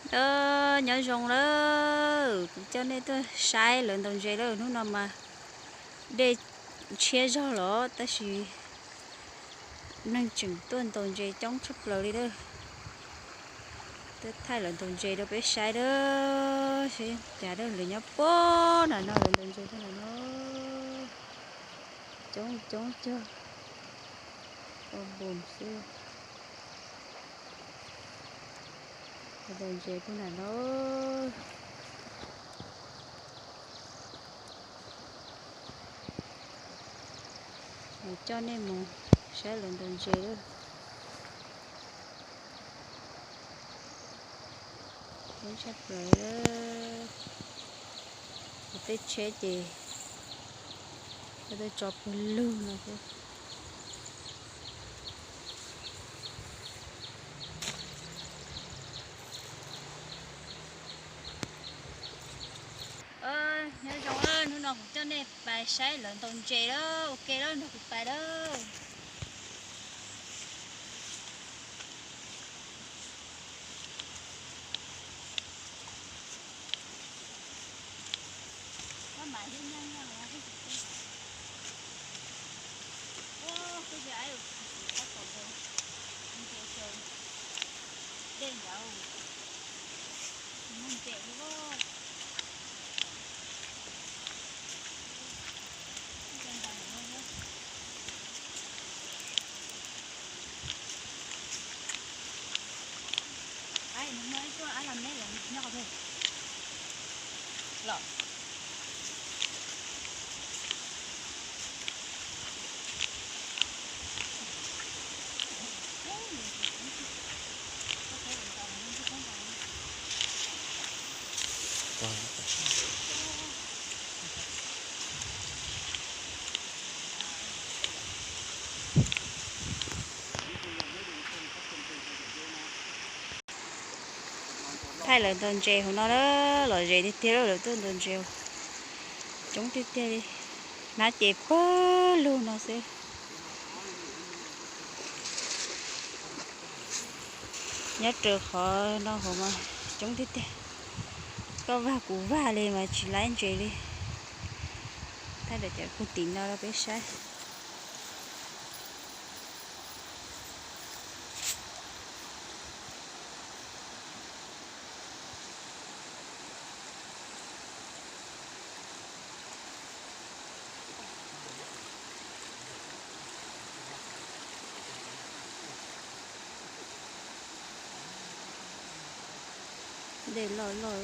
Nyob zoo lawm, kuv coj nej tuaj saib lawv ntaus ntses lawm. Hnub no mas dej tshiab zog los tab sis neeg tseem tuaj ntaus ntses coob tshaj plaws li lawm. Tuaj thaij lawv ntaus ntses rau peb saib lawm, saib cas lawv nyob puag nram no, lawv ntaus ntses puag nram no. Coob coob cuag ua npus xwb. Ntaus ntses puag nram no. Coj nej mus saib lawv ntaus ntses lawm. Coob tshaj plaws. Tej tsheb ces tuaj tso puag lug no xwb. Nyob zoo, hnub no kuv coj nej pais saib lawv ntaus ntses lawm, ua ke lawm, nrog kuv pais lawm. Thaij lawv ntaus ntses hauv no na, lom zem tiag tiag, lawv tuaj ntaus ntses coob tiag tiag li, hnab ces puag lug no xwb. Nyob rau qhov no hauv mas coob tiag tiag, koj vag kuv vag li mas tsis laib ntses li. Thaij daim cawv puag tim no rau peb saib. Dej loj loj.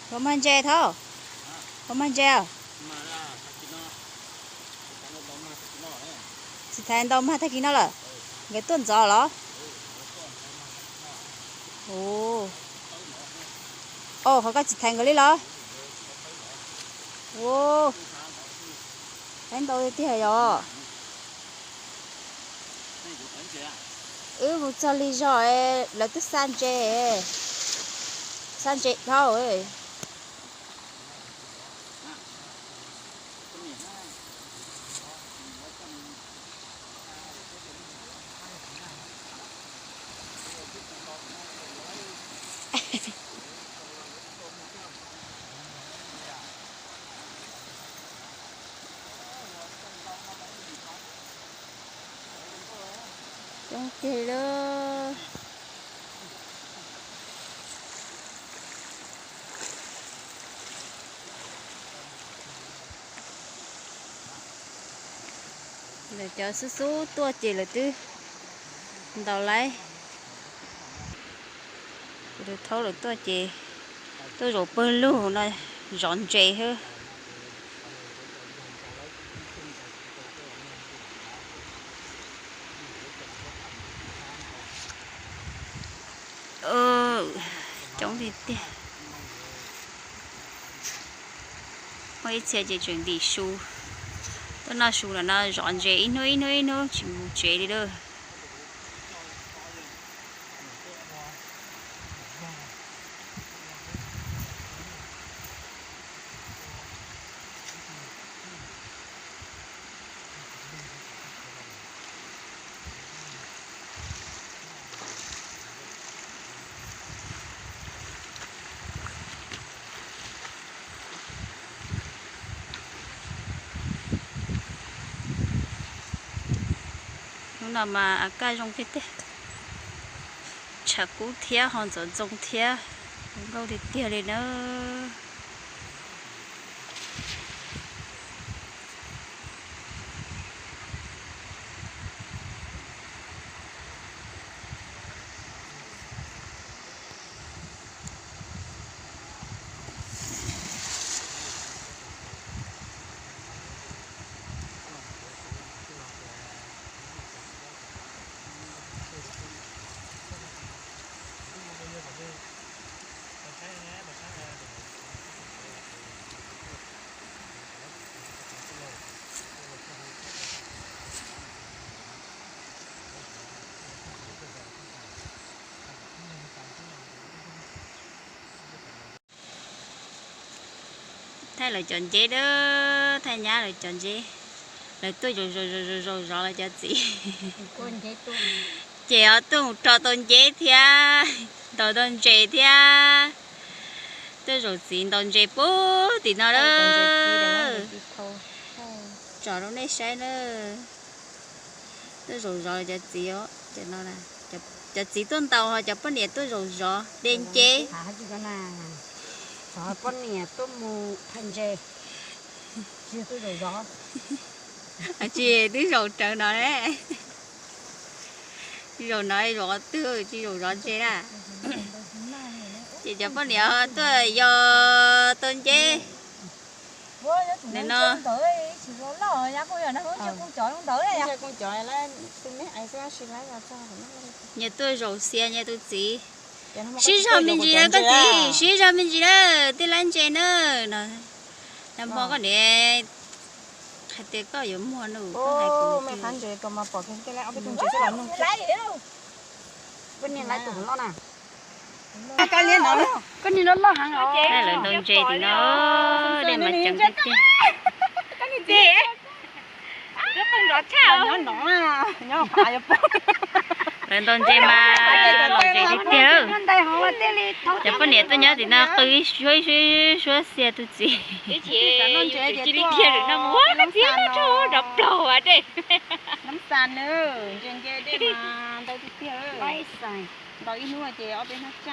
Puas mag ntses thaub? Puas mag ntses? Tsis thaiv ntaus mag tag kis no lawm. Nkawd tuaj ntxov los? Ua, qhov koj tsis thaiv nkawd li los? Ua, thaiv ntau tiag yog. Wb mus txog lig zog lawv twb xa ntses, xa ntses dhau. Coob tiag li. Lawv cov xub xub tuaj ces lawv twb ntaus laib. Lawv thaub lawv tuaj ces tuaj zaum pawg lug no zov ntses xwb. Coob tiag tiag. Muaj ib txhia ces tseem ntim su. Tuaj noj su no no zov ntses ib hnub ib hnub ib hnub tsis mus tsev li lawm. Hnub no mas a kaj zoo tiag tiag, tshav kub thiab ho ntxoov ntxoo thiab, zoo nkauj tiag tiag li na. Thaij lawv cov nceb a, thaij nyab lawv cov nceb. Lawv tuaj zaum zaum zaum zaum zov lawv cov txiv, ces ho tuaj mus rho tau nceb thiab, ntaus tau ntses thiab. Tuaj zaum txiv ntaus ntses puag tim no lawm, tsom rau nej saib na. Tuaj zaum zov lawv cov txiv os, cov txiv tuaj ntaus ho cov poj niam tuaj zaum zov de nceb. Poj niam tuaj mus phais ntses, tsis twb zaum rawv no ne. Zaum no zaum qhov twg tsis zaum zov ntses na. Ces cov poj niam tuaj yos tau nceb no. Nyias tuaj zaum xia nyias tus txiv. Sib zog me ntsis na koj txiv, sib zog me ntsis na, tij laib ntses na. Nag hmo koj niam hais tias koj yuav muag nws, koj niam loj loj heev os. Lawv ntaus ntses tim no, dej mas ceev tiag tiag. Lawv ntaus ntses mas lom zem tiag tiag. Cov poj niam tuaj nyob tim no qw ib suab ib suab xia tus txiv.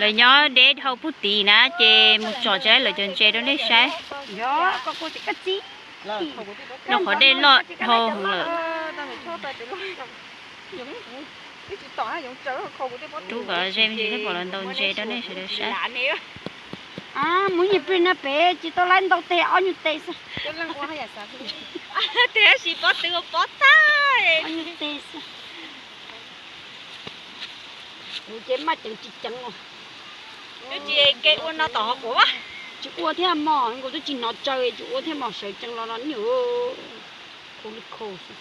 Lawv nyob deb dhau puag tid na, ces mus tsom tsis lawv cov ntses rau nej saib. Nov qhov dej loj dhau heev lawm. Rub kom ze me ntsis thiab kom lawv ntaus ntses rau nej sawv daws saib. Muab nyuag plig no pem tsis tau laib ntau tes, ob nyuag tes xwb. Tes tab sis pob tw ua pob tag. Ob nyuag tes xwb. Kuv ces maj ceev tsis ceev os. Twb tsis ke ua no tom hauv quav. Tsis ua thiab mog, nkaus twb tsis hnov tsaws tsis ua thiab mog, sawv tsees los no nyuam khaus li khaus xwb.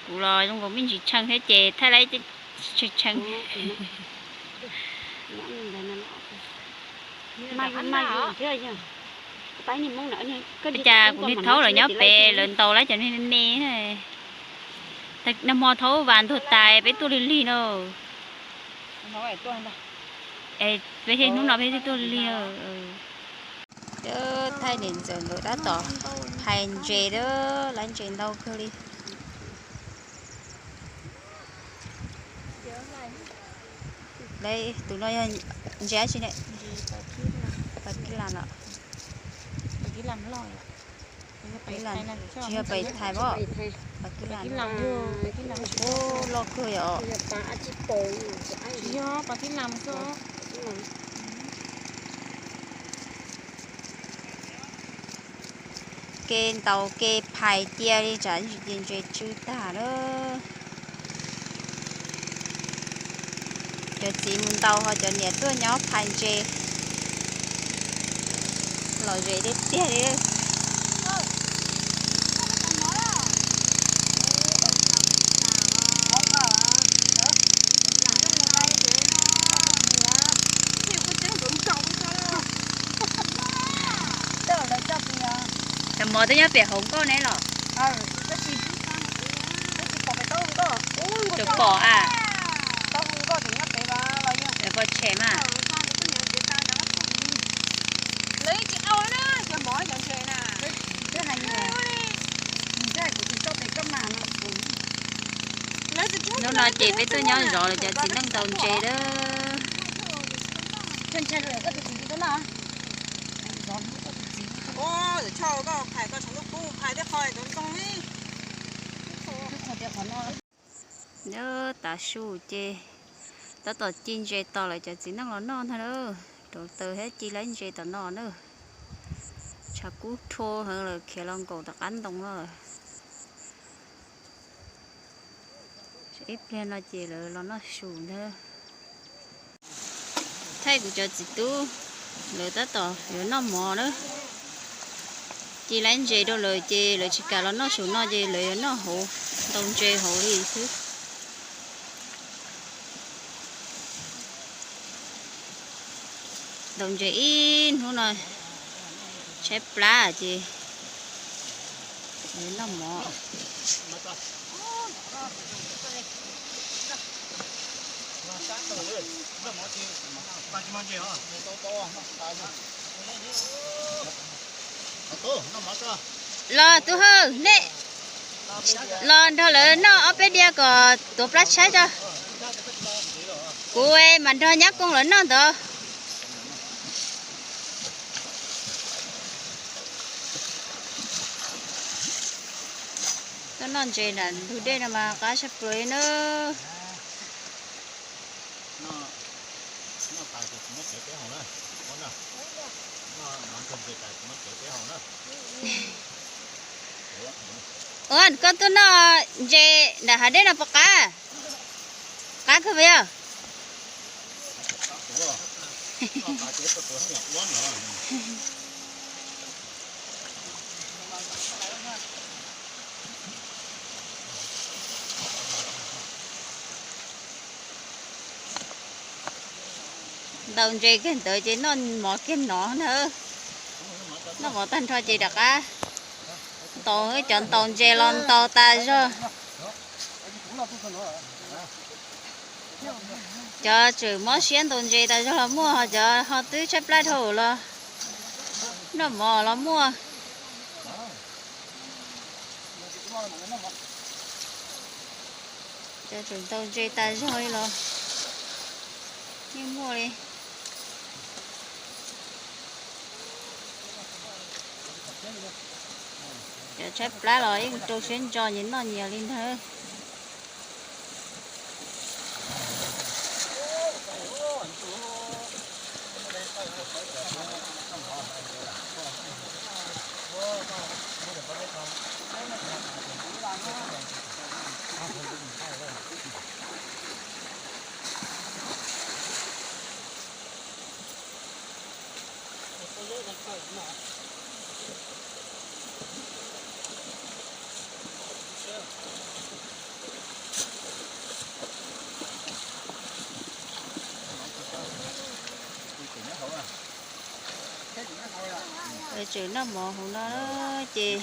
Kuv los zoo nkaus me ntsis tshee thiab ces thaij laib tshee tshee. Maj yus maj yus thiab yog. Ua cas kuv niag thaub lawv nyob pem lawv ntaus lawv cov me me. Nag hmo thaub vas ntuag tas peb tuaj lig lig no. Peb thiaj hnub no peb thiaj tuaj lig lig. Thaij niam ntxawm nkawd tab tom phais ntses a, lawv ntses ntau kawg li. Tus no yog ntses dab tsi ne? Pas kib lam los? Tsis yog pas thais pob, pas kib lam. Ub, loj kawg yom. Kev ntaus kev phais cia li tsam ntses tsw tag lawm. Cov txiv mus ntaus ho cov niam tuaj nyob phais ntses. Lom zem tiag tiag li. Pom twb nyob pem hauv nkoj ne los? Tus pom a? Pom tshem mas. Hnub no ces peb tuaj nyob zov lawv cov txiv neej ntaus ntses lawm. Nyob tav su ces tab tom ci ntses tos lawv cov txiv neej los noj ntag na. Rauv taws thiab ci lawv ntses tom no na. Tshav kub rho heev lawm, khiav los nkaum tom qab ntoo no lawm. Ib pliag no ces lawv los noj su ntag. Thaij kuv cov txiv tub, lawv tab tom yuav noj mov na. Ci lawv ntses rau lawv ces lawv tsis kam los noj su no ces lawv yuav noj hauv, ntaus ntses hauv li xwb. Ntaus ntses ib hnub no tshaib plab ces noj mov. Los Tub Hawj, nej los nrog lawv noj ob peb diav kom tuav plab tshaib tso. Kuv mam nrog nyab kooj lawv noj ntawd. Tuaj noj ntses nram ntug dej no mas qab tshaj plaws li na. Ua, koj tuaj noj ntses nram hav dej no puas qab? Qab kawg puas yog? Ntaus ntses kiag ntawd ces noj mov kiag no na. Noj mov tag nrho ces rov qab ntaus, cov ntaus ntses los ntaus tas zog. Cov tseem mob siab ntaus ntses tas zog los muaj, ho cov ho twb tshaib plab dhau los noj mov los muaj. Cov tseem ntaus ntses tas zog li los yeej muaj li. Cov tshaib plab los yeej rau siab ntso nyias noj nyias li ntag. Tseem noj mov hauv no ces